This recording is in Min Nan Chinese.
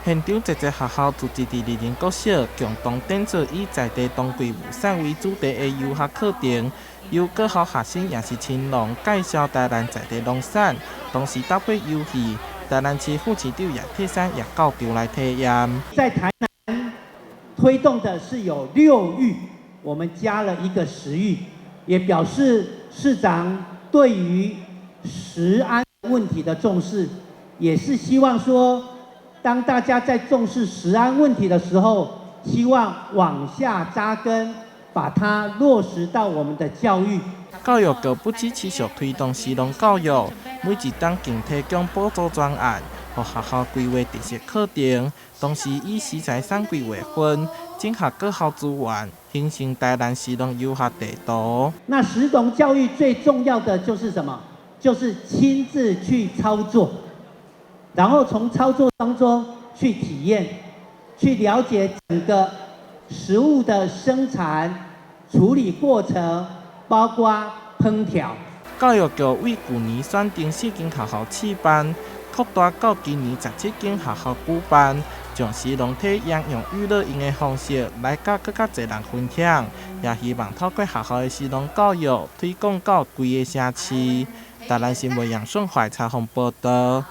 現場濟濟學校組織佇貳林國小共同展出以在地當歸物產為主題的遊學課程，由各校學生也是青農介紹台南在地農產，同時搭配遊戲。台南市副市長葉鐵珊也到場來體驗。在台南推動的是有六育，我們加了一個食育，也表示市長對於食安問題的重視，也是希望說，當大家在重視食安問題的時候，希望往下扎根，把它落實到我們的教育。教育局不只持續推動食農教育，每一冬更提供補助專案，予學校規劃特色課程，同時以食材產季劃分，整合各校資源，形成台南食農遊學地圖。那食農教育最重要的就是什麼？就是親自去操作。然後從操作當中去體驗，去了解整個食物的生產、處理過程，包括烹調。教育局為舊年選定四間學校試辦，擴大到今年17間學校舉辦，將食農體驗用娛樂用的方式來佮閣較濟人分享，也希望透過學校的食農教育推廣到規个城市。台南新聞楊順懷採訪報導。